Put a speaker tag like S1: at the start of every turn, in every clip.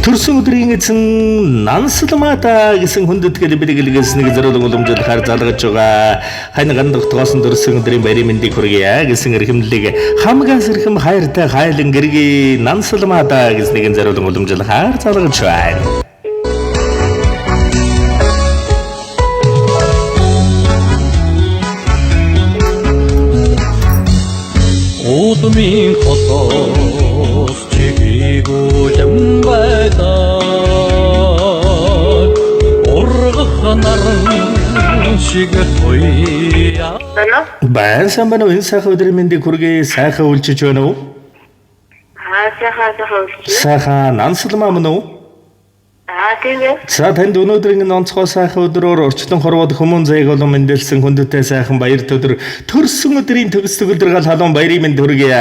S1: Төрсөн өдрийн эзэн Нансалмата гэсэн хүндэтгэл бэлгэлгээс нэг зориулан уламжлахаар залгаж байгаа. Хань гандах тогоосон төрсөн өдрийн баярын мэндийг хүргье гэсэн эрхэмлэлийг хамгаас эрхэм хайртай хайлан гэргий Нансалмата гэсэн нэгэн зориулан уламжлахаар залгаж байна.
S2: Удмын хотоос чигийгүүлэн байлаа. Ургах наран шиг туяа.
S1: Баян сайн байна уу? Энэ сайхан өдрийн мэндийг хүргэе. Сайхан үлчиж байна уу?
S3: Аа, сайхан үлчиж.
S1: Сайхан Нансалмаа мөн үү?
S3: Аа, тийм ээ.
S1: За, танд өнөөдрийн энэ онцгой сайхан өдрөөр урьдчилан хорвоод хүмүүн заяаг болон мэндэлсэн хүндэттэй сайхан баяр өдөр төрсөн өдрийн төгс төгөлдөр гал халуун баярын мэнд хүргье.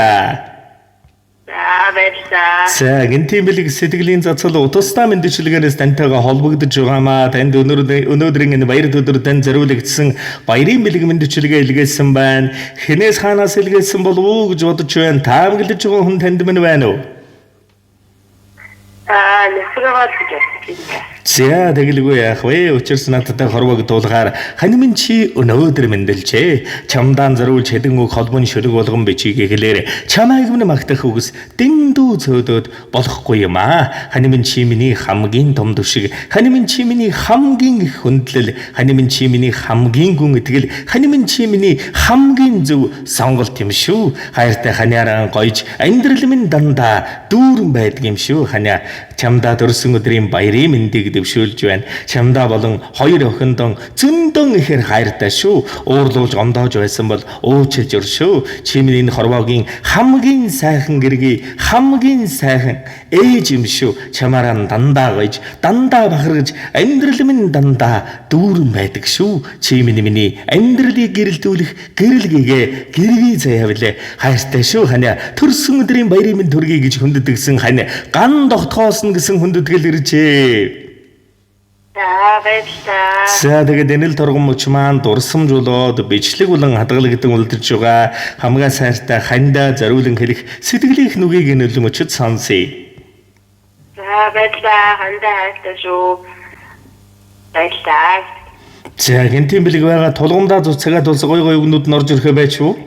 S3: За, баярлалаа.
S1: За, гэнтийн бэлэг сэтгэлийн цацал утастай мэндчилгээнээс тантайгаа холбогдож байгаамаа. Танд өнөөдрийн энэ баяр өдөр танд зориулагдсан баярын бэлэг мэндчилгээ илгээсэн байна. Хинээс хаанаас илгээсэн болов уу гэж бодож байна. Таамаглаж байгаа хүн танд минь байна уу?
S3: Аа, нөхрөөгөө л гэж бодож байна.
S1: За, тэгэлгүй яах вэ? Учирс надтай хорвог дуулахаар хань минь чи өнөөдөр мэндэлжээ. Чамдаан зориулж хэдэн үг холбон шүлэг болгон бичиг хэлээр чамайг минь магтах үгс дэндүү цөөдөөд болохгүй юм аа. Хань минь чи миний хамгийн том түшиг, хань минь чи миний хамгийн их хүндлэл, хань минь чи миний хамгийн гүн итгэл, хань минь чи миний хамгийн зөв сонголт юм шүү. Хайртай ханиараа гоёж амьдрал минь дандаа дүүрэн байдаг юм шүү. Ханиа чамдаа төрсөн өдрийн баярын мэндийг дэвшүүлж байна. Чамдаа болон хоёр охиндон зөндөн ихээр хайртай шүү. Уурлуулж гомдоож байсан бол уучлж өршөө. Чи минь энэ хорвоогийн хамгийн сайхан гэргий, хамгийн сайхан ээж юм шүү. Чамаараа дандаа гоёж, дандаа бахаргаж, амьдрал минь дандаа дүүрэн байдаг шүү. Чи минь миний амьдралыг гэрэлтүүлэх гэрэлгээгээ гэргий заяавлээ. Хайртай шүү ханиа. Төрсөн өдрийн баярын мэнд хүргэе гэж хүндэтгсэн хань ган тогтхоосно гэсэн хүндэтгэл иржээ.
S3: За, баярлалаа.
S1: За, тэгээд энэл торгон мөч маань дурсамж болоод бичлэг болон хадгалагдсан үлдэж байгаа. Хамгаа сайртай хандаа зориулан хэлэх сэтгэлийнх нүгийг энэл мөчөд сонсъё.
S3: За, баярлалаа. Хандаа хайртай шүү. Баярлалаа.
S1: За, гэнтийн бэлэг байгаа тулгамдаа цуцгаад улс гой гой үгнүүд нь орж ирэхэ байж юу?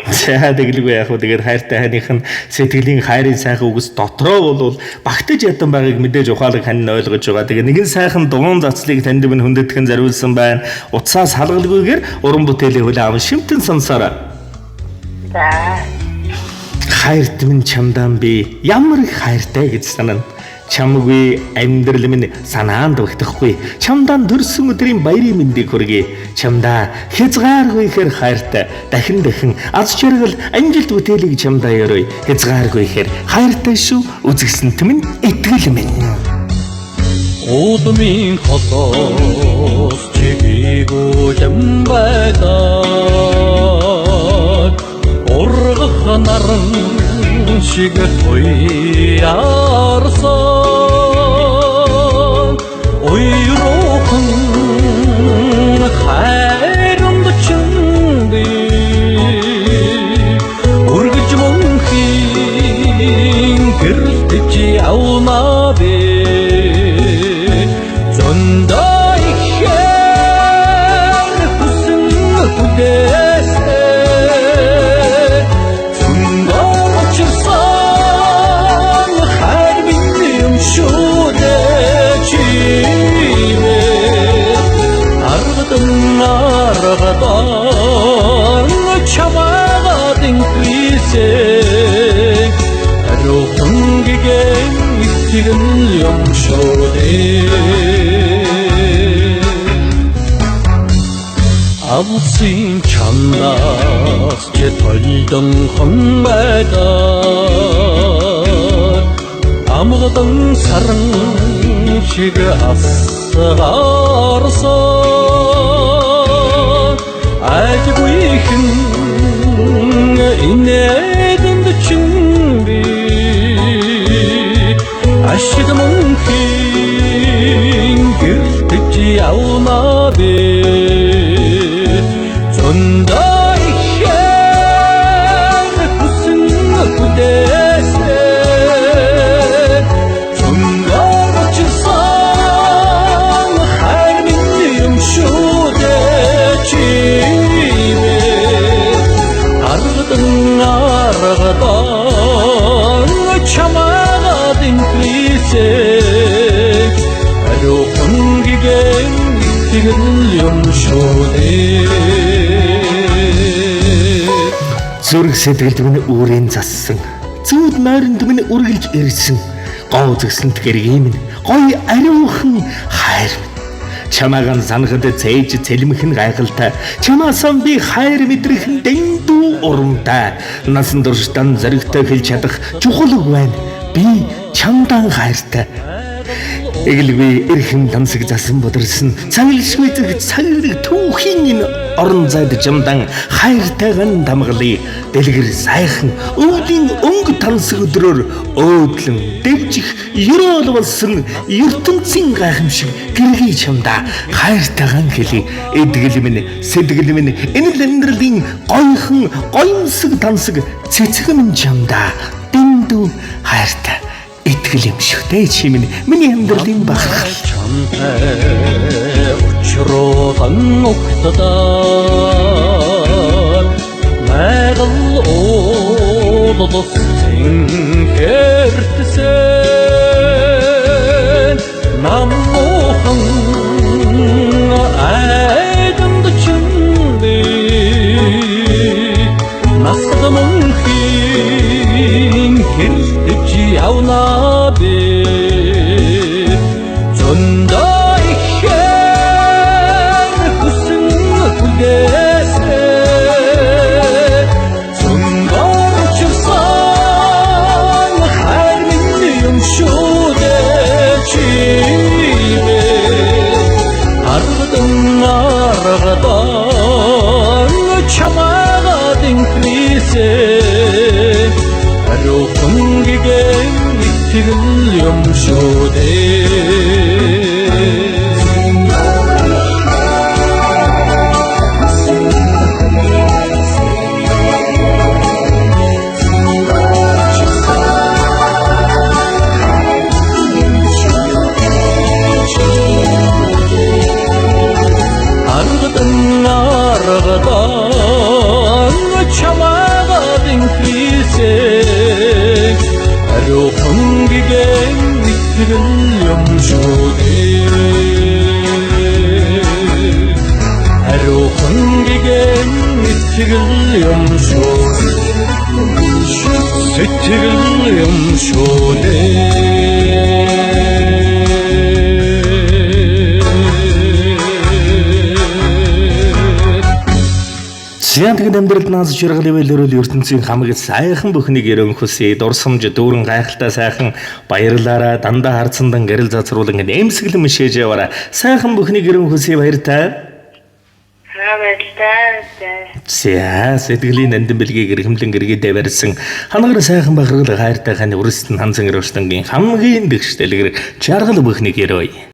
S1: За, тэгэлгүй яах вэ? Тэгээд хайртай ханых нь сэтгэлийн хайрын сайхан үгс дотроо бол багтаж ядан байгааг мэдээж ухаалаг хань нь ойлгож байгаа. Тэгээд нэгэн сайхан дугуйн цацлыг танд минь хүндэтгэн зориулсан байна. Утсаас халгалгүйгээр уран бүтээлийн хүлээн аван шимтэн сонсоорой.
S3: За.
S1: Хайрт минь чамдаан би ямар их хайртай гэж санана. Чамгүй амьдрал минь санаанд багтахгүй. Чамдаан төрсөн өдрийн баярын мэндийг хүргэе. Чамдаа хязгааргүй ихээр хайртай. Дахин дахин аз жаргал амжилт бүтээлийг чамдаа өрөөе. Хязгааргүй ихээр хайртай шүү. Үзэгсэнт минь итгэл минь.
S2: Удмын хотоос чигийгүүлэн байлаа. Ургах наран шиг туяарсан. Уйруухан хайранд чимби үргэлж мөнхийн гэрэлтэж явна би. Зөндөө ихээр хүсэн хүлээстэй зөндөө учирсан хайр минь юм шүү дээ чимээ. Аргадан аргадан чамаагаа дэнхрийсэй. Ариухан гигэн итгэл юм шүү дээ. Алсын чамнаас чи толдон хон байдаа. Амгадан саран шиг асгаарсан. Ажигүйхэн инээдэнд чин би ашиг мөнхийн гэрэлтэж явна би. Зөндөө ихээр хүсэн хүлээстэй
S1: Зүрх сэтгэлд минь үүрэн зассан. Зүуд нойронд минь үргэлж ирсэн. Гоо зөксөнт гэргийн минь гоё ариухан хайр минь. Чамаагаан санахад цээж цэлмэх нь гайхалтай. Чамаасан би хайр мэдрэх нь дэндүү урамтай. Насан туршдаа зоригтой хэлж чадах чухал үг байна. Би чамдаа хайртай. Эгэлгүй эрхэм тансаг засан бударсан цаглшгүй зүг цаглаг түүхийн энэ орон зайд жамдан хайртайхан тамгалыг дэлгэр сайхан өвлийн өнгө тансаг өдрөөр өөдлөн дэвжих ерөөл болсон ертөнцийн гайхамшиг гэргий чамдаа хайртайхан хэлий. Эдгэл минь сэтгэл минь энэ л амьдралын гоёхон гоёмсог тансаг цэцэг минь чамдаа дэндүү хайртай. Итгэл юм шүү дээ чи минь миний амьдралын бахархал.
S2: Чамтай учруулан угтдаар Майгал уулус цэнхэртсэн Намуухан айдамд чимби Насад мөнхийн хэрэлдэж явна би Зөндөө ихээр хүсэн хүлээсээ Зөнгөөр учирсан хайр минь юм шүү дээ чимээ Аргадан аргадан чамаагаа дэнхрээсээ Ариухан гигэн итгэл юм шүү дээ. Аргадан аргадан чамаагаа дэнхрээсээ Ариухан гигэн итгэл юм шүү дээ. Ариухан гигэн итгэл юм шүү Сэтгэл юм шүү дээ.
S1: Зянтгийн амьдралд наас жаргал ивэл өрөөл ертөнцийн хамгийн сайхан бүхнийг өрөөн хүсье. Дурсамж дүүрэн гайхалтай сайхан баярлаараа дандаа харцандан гэрэл зацруулан нэмсэглэн мишээж яваараа. Сайхан бүхнийг өрөөн хүсье, баяртай.
S3: За баярлалаа.
S1: За сэтгэлийн нандин бэлгийг эрхэмлэн гэргээд барьсан хангар сайхан бахархал хайртай хань өрсөлдөн хансан өрөвчтөнгийн хамгийн дэгш дэлгэр жаргал бүхнийг өрөөе.